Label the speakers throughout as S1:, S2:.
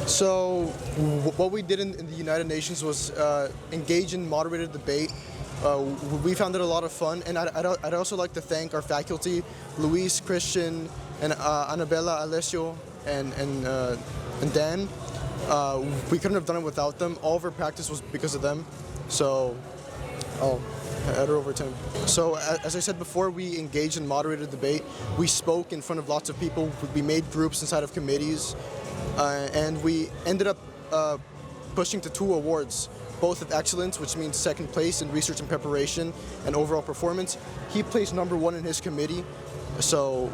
S1: So, what we did in the United Nations was engage in moderated debate. We found it a lot of fun, and I'd also like to thank our faculty, Luis, Christian, and Annabella, Alessio, and Dan. We couldn't have done it without them. All of our practice was because of them. So, I'll head it over to him. So, as I said before, we engaged in moderated debate. We spoke in front of lots of people. We made groups inside of committees, and we ended up pushing to two awards, both of excellence, which means second place in research and preparation and overall performance. He placed number one in his committee, so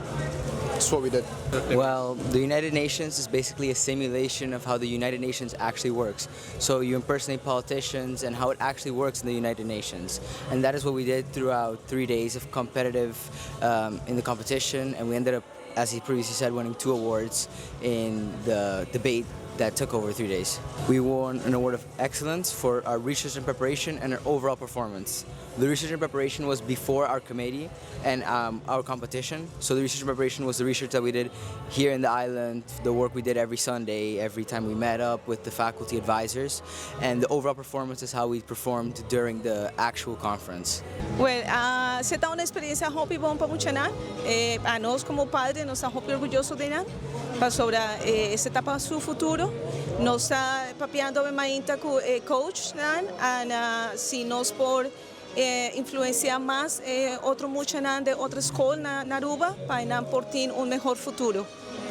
S1: that's what we did.
S2: Well, the United Nations is basically a simulation of how the United Nations actually works. So you impersonate politicians and how it actually works in the United Nations. And that is what we did throughout 3 days of competitive in the competition. And we ended up, as he previously said, winning two awards in the debate that took over 3 days. We won an award of excellence for our research and preparation and our overall performance. The research and preparation was before our committee and our competition. So the research and preparation was the research that we did here in the island, the work we did every Sunday, every time we met up with the faculty advisors, and the overall performance is how we performed during the actual conference.
S3: Well, esaki ta un experiencia hopi bon pa muchanan. Anos como padre nos ta hopi orguyoso di nan pasobra esaki ta pa su futuro. Nos ta papiando mainta cu coach nan, ana si nos por influencia mas otro muchanan di otro scol na Aruba pa nan por tin un mihor futuro.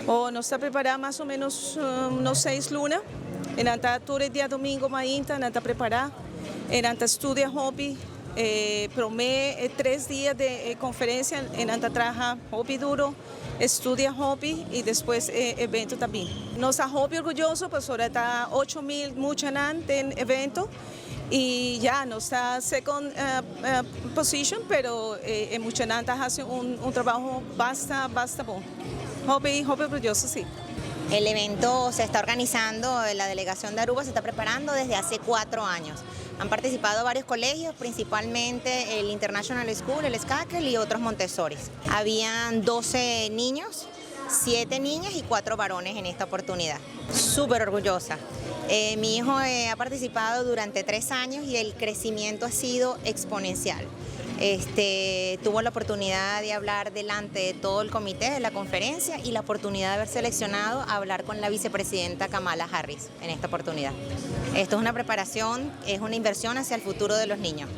S3: O nos ta prepara mas o menos unos 6 luna. Nan ta tur diadomingo mainta, nan ta prepara. Nan ta studia hopi, prome 3 dia di conferencia, nan ta traha hopi duro, studia hopi y despues evento tambe. Nos ta hopi orguyoso, pues awor ta 8 mil muchanan den evento y ya nos ta second position, pero muchanan ta haciendo un trabou basta, basta bon. Hopi, hopi orguyoso, si.
S4: El evento se está organizando, la delegación de Aruba se está preparando desde hace 4 años. Han participado varios colegios, principalmente el International School, el Skakel y otros Montessori. Habían 12 niños, 7 niñas y 4 varones en esta oportunidad. Súper orgullosa. Mi hijo ha participado durante 3 años y el crecimiento ha sido exponencial. Tuvo la oportunidad de hablar delante de todo el comité de la conferencia y la oportunidad de haber seleccionado a hablar con la vicepresidenta Kamala Harris en esta oportunidad. Esto es una preparación, es una inversión hacia el futuro de los niños.